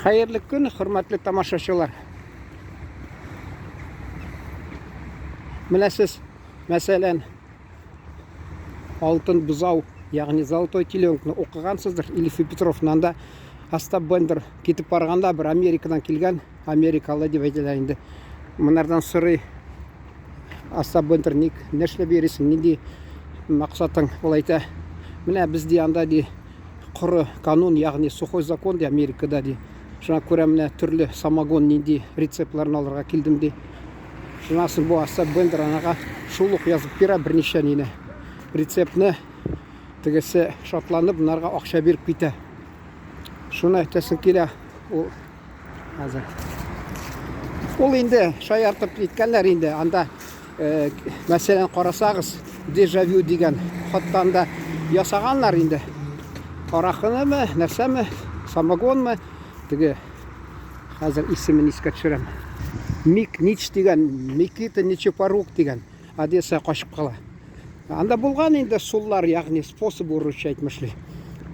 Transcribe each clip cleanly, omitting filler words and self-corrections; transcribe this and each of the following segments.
Хәерле көн, хөрмәтле тамашачылар. Менә сез, мәсәлән, Алтын бозау, ягъни Золотой теленкны укыгансыздыр. Ильф и Петровны анда Остап Бендер китеп барганда бер Америкадан килгән, америкалы дип әйтәләр инде. Монардан сорый Остап Бендер, ник нәрсә йөрисең, нинди максатың? Ул әйтә, менә без ди анда ди коры канун, ягъни сухой закон ди Америкада ди. Шуңа күрә менә төрле самогон нинди рецептларын алырга килдем ди. Шуннан соң бу Остап Бендер анага шул ук язып бирә берничә нине рецептны. Тегесе шатланып, монарга акча биреп китә. Шуны әйтәсем килә. Ул хәзер. Ул инде шаяртып әйткәннәр инде. Анда, э, мәсәлән, карасагыз, дежавю дигән хатта анда ясаганнар инде. Аракынымы, нәрсәме, самогонмы, теге хәзер исемен искә төшерәм. Мик Нич дигән, Никита Нечипорук дигән Одесса качып кала. Анда булган инде суллар, ягъни способ урысча әйтмешли.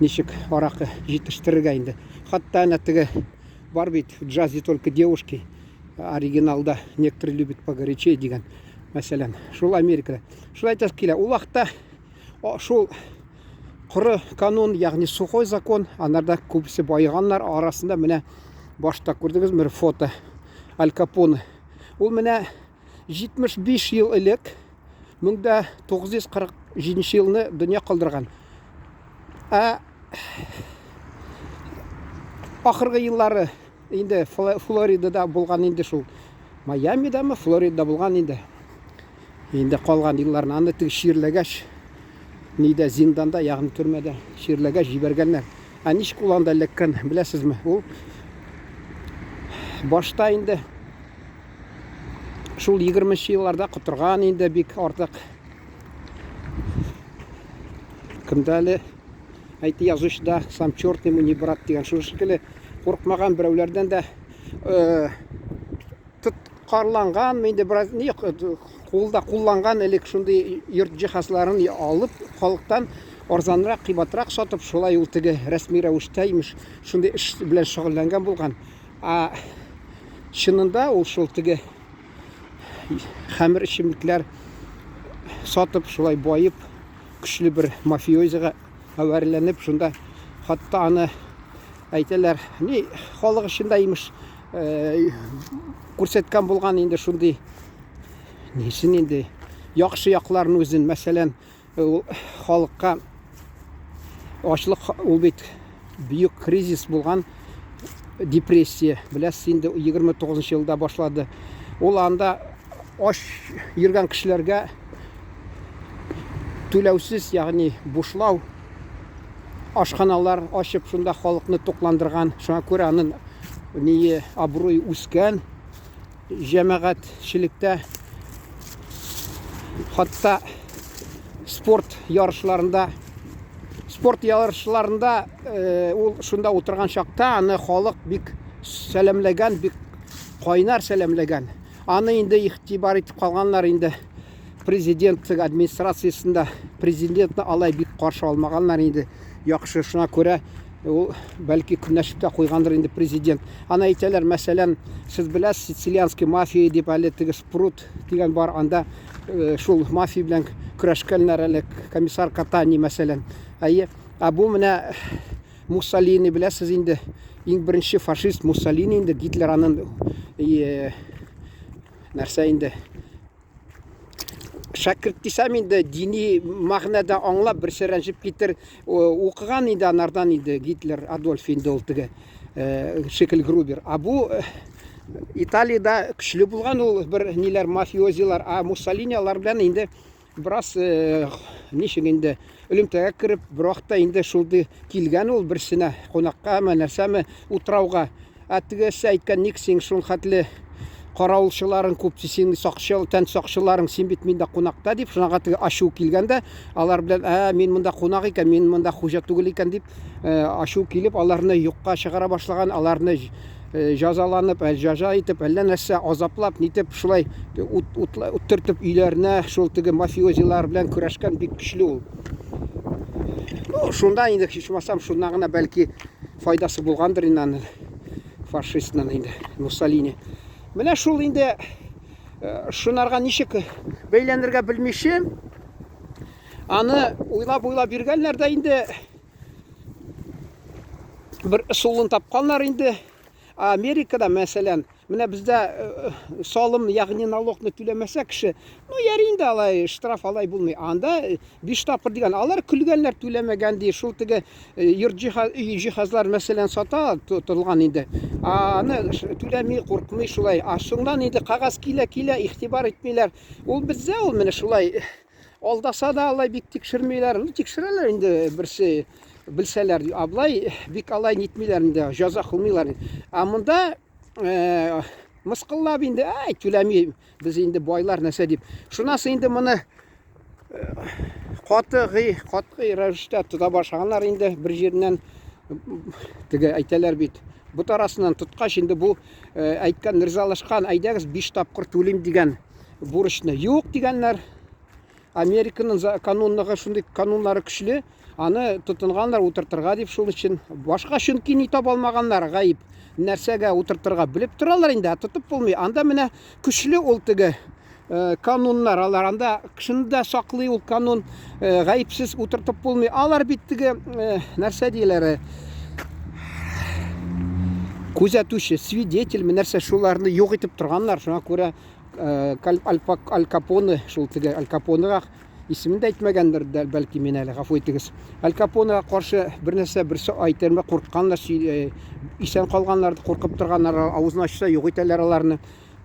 Ничек аракы җитештерергә инде. Хатта әнә теге бар бит в джазе только девушки оригиналда некоторые любят погорячее дигән мәсәлән. Шул Америкада. Шул әйтәсе килә. Ул вакытта шул коры канун, ягъни сухой закон, анарда күбесе баеганнар арасында менә башта күрдегезме бер фото Аль Капоне. Ул менә 75 ел элек 1947 елны дөнья калдырган. Ә ахыргы еллары инде Флоридада булган инде шул. Майамидамы, Флоридада булган инде. Инде калган елларын аны теге чирләгәч, нидә зинданда, ягъни төрмәдә чирләгәч җибәргәннәр. Ә ничек ул анда эләккән, беләсезме? Ул башта инде шул 20 елларда котырган инде бик артык. Кемдә әле әйтте язучы да, сам черт ему не брат дигән шул шикелле куркмаган берәүләрдән дә э, тоткарланган, инде бераз ни кулда кулланган элек шундый йорт җиһазларын алып, халыктан арзанрак, кыйбатрак сатып, шулай ул теге рәсми рәвештә имеш шундый эш белән шөгыльләнгән булган. А чынында ул шул теге хәмер эчемлекләр сатып, шулай баеп, көчле бер мафиозига әвәреләнеп, шунда хатта аны әйтәләр, ни халык эчендә имеш күрсәткән булган инде шундый нисен инде яхшы якларын үзен, мәсәлән, ул халыкка ачлык ул бит бөек кризис булган депрессия, беләсез инде 29 елда башлады. Ул анда ач йөргән кешеләргә түләүсез, ягъни бушлау ашханалар ачып, шунда халыкны тукландырган. Шуңа күрә аның ние абруй үскән җәмәгатьчелектә. Хатта спорт ярышларында спорт ярышларында э, ул шунда утырган чакта аны халык бик сәламләгән, бик кайнар сәламләгән. Аны инде игътибар итеп калганнар инде президент администрациясендә президентны алай бик каршы алмаганнар инде. Яхшы, шуңа күрә ул бәлки көнләшеп тә куйгандыр инде президент. Аны әйтәләр, мәсәлән, сез беләсез, сицилианский мафия дип әле теге спрут дигән бар, анда э, шул мафия белән көрәшкәннәр әле комиссар Катани мәсәлән. Әйе, ә бу менә Муссолини беләсез инде, иң беренче фашист Муссолини инде Гитлер анын э, нәрсә инде шәкерт дисәм инде дини мәгънәдә аңлап берсе рәнҗеп китер укыган инде анардан инде Гитлер Адольф инде ул теге э, Шикель Грубер а бу э, Италиядә көчле булган ул бер ниләр мафиозилар а Муссолини алар белән инде бераз э, ничек инде элемтәгә кереп бер вакытта инде шундый килгән ул берсенә кунаккамы нәрсәме утрауга Ә тегесе әйткән, ник син шул хәтле каравылчыларың күп, син сакчы, тән сакчыларың, син бит миндә кунакта дип, шуңа теге ачу килгән дә, алар белән, ә, мин монда кунак икән, мин монда хуҗа түгел икән дип, э, ачу килеп, аларны юкка чыгара башлаган, аларны э, җазаланып, ә, җаза итеп, әллә нәрсә азаплап, нитеп, шулай ут, ут, ут төртеп өйләренә шул теге мафиозилар белән көрәшкән бик көчле ул. Ну, шунда инде, ичмасам, шуннан гына бәлки файдасы булгандыр инде аның. Фашистның инде Муссолини. Менә шул инде э, шунарга ничек бәйләнергә белмичә, аны уйлап-уйлап йөргәннәр дә инде бер ысулын тапканнар инде. Америкада, мәсәлән, менә бездә э, салым, ягъни налогны түләмәсә кеше, ну ярый инде алай, штраф алай булмый. Анда э, биш тапкыр дигән, алар көлгәннәр түләмәгән ди, шул теге э, йорт җиһаз, өй җиһазлар мәсәлән сата тотылган инде. Аны түләми, куркмый шулай. А соңдан инде кагаз килә-килә, игътибар итмиләр. Ул бездә ул менә шулай Алдаса да алай бик тикшермиләр. Ну, тикшерәләр инде берсе белсәләр. А болай бик алай нитмиләр инде, җаза кылмыйлар. А монда э, мыскыллап инде, ай, түләми, без инде байлар нәрсә дип. Шуннан соң инде моны э, катгый, катгый рәвештә тота башлаганнар инде бер җиреннән теге әйтәләр бит. Бот арасыннан тоткач инде бу э, әйткән, ризалашкан, әйдәгез биш тапкыр түлим дигән. Бурычны юк дигәннәр. Американың канунлыгы шундый кануннары көчле, аны тотынганнар утыртырга дип шул өчен. Башка чөнки ни таба алмаганнар гаеп. Нәрсәгә утыртырга белеп торалар инде, ә тотып булмый. Анда менә көчле ул теге э, кануннар, алар анда кешене дә саклый ул канун, э, гаепсез утыртып булмый. Алар бит теге э, нәрсә диләр, күзәтүче, свидетель, нәрсә шуларны юк итеп торганнар. Шуңа күрә Аль Капоне, шул теге Аль Капонега исемен дә әйтмәгәндер бәлки мин әле, гафу итегез. Аль Капонега каршы бер нәрсә берсе әйтәрмә курыкканнар, исән калганнар, куркып торганнар, авызын ачса юк итәләр аларны.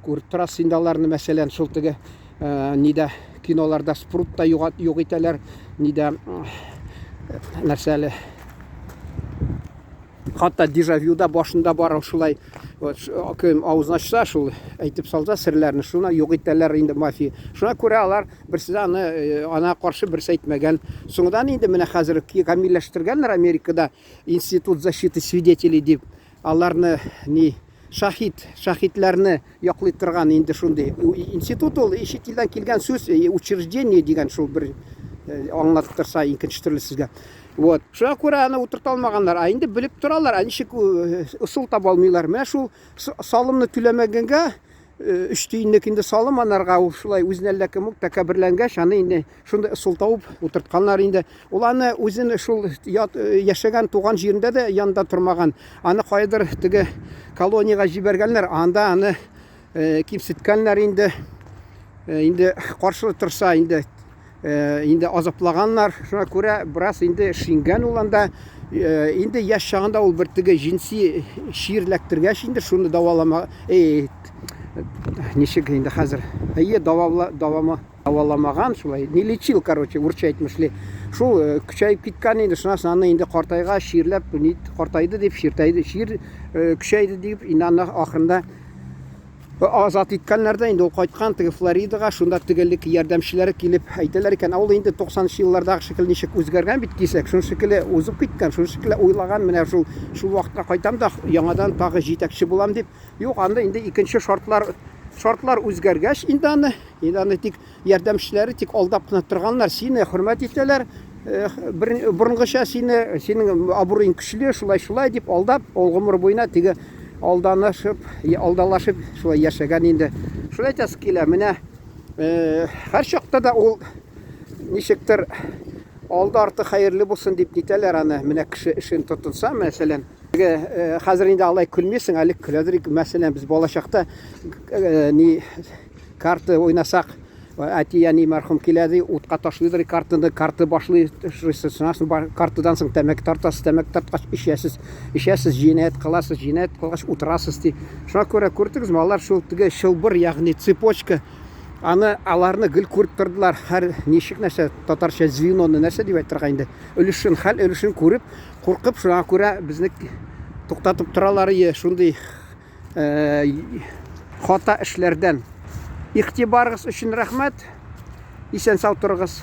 Күреп торасыз инде аларны, мәсәлән, шул теге нидә киноларда Спрут та юк итәләр, нидә нәрсә әле Хатта дежавюда башында бар шулай вот кем авызын ачса, шул әйтеп салса серләрне, шуны юк итәләр инде мафия. Шуңа күрә алар берсе дә аны э, ана каршы берсе әйтмәгән. Соңдан инде менә хәзер камилләштергәннәр Америкада институт защиты свидетелей дип. Аларны ни шахид, шахидләрне яклый торган инде шундый институт ул чит илдән килгән сүз, э, учреждение дигән шул бер э, аңлатып торса икенче төрле сезгә. Вот. Шуңа күрә аны утырта алмаганнар. Ә инде белеп торалар, ә ничек э, ысул таба алмыйлар. Менә шул салымны түләмәгәнгә э, өч тиенлек инде салым анарга ул шулай үзен әллә кем үк тәкәбберләнгәч, аны инде шундый ысул табып утыртканнар инде. Ул аны үзен шул э, яшәгән туган җирендә дә янында тормаган. Аны кайдыр теге колониягә җибәргәннәр, анда аны кимсеткәннәр инде. Инде каршы торса инде Э, инде азаплаганнар. Шуңа күрә бераз инде шиңгән ул анда. Э, инде яшь чагында ул бер теге җенси чир эләктергәч инде шуны дәвалама, эй, ничек инде хәзер? Әйе, дәвала, дәвама, дәваламаган шулай. Не лечил, короче, урча әйтмешли. Шул э, көчәеп киткән инде, шуннан соң аны инде картайга чирләп, ни картайды дип, чиртәйде, чир көчәйде дип, инде аны ахырында Азат иткәннәр дә инде ул кайткан теге Флоридага, шунда тегелек ярдәмчеләре килеп әйтәләр икән, ә ул инде 90 нчы еллардагы шикелле ничек үзгәргән бит кисәк, шуның шикелле узып киткән, шуның шикелле уйлаган, менә шул шул вакытка кайтам да яңадан тагы җитәкче булам дип. Юк, анда инде икенче шартлар шартлар үзгәргәч инде аны, инде аны тик Ярдәмчеләре тик алдап кына торганнар, сине хөрмәт итәләр, э, бер, борынгыча сине, синең абруең көчле, шулай-шулай дип алдап, ул гомер буена теге алданышып, алдалашып шулай яшәгән инде. Шулай әйтәсе килә, менә э, һәр чакта да ул ничектер алды арты хәерле булсын дип нитәләр аны. Менә кеше эшен тотынса, мәсәлән, теге э, хәзер инде алай көлмисең, әле көләдер, мәсәлән, без балачакта э, ни Карта уйнасак, әти әни мәрхүм килә ди, утка ташлыйдыр картаны, карта башлый, шуннан соң картадан соң тәмәке тартасыз, тәмәке тарткач эчәсез, эчәсез, җинаять кыласыз, җинаять кылгач утырасыз ди. Шуңа күрә күрдегезме, алар шул теге чылбыр, ягъни цепочка, аны аларны гел күреп тордылар. Һәр ничек нәрсә, татарча звеноны нәрсә дип әйтергә инде, өлешен, хәл өлешен күреп, куркып, шуңа күрә безне туктатып торалар ие, шундый Э, хата эшләрдән. Игътибарыгыз өчен рәхмәт. Исән сау торыгыз.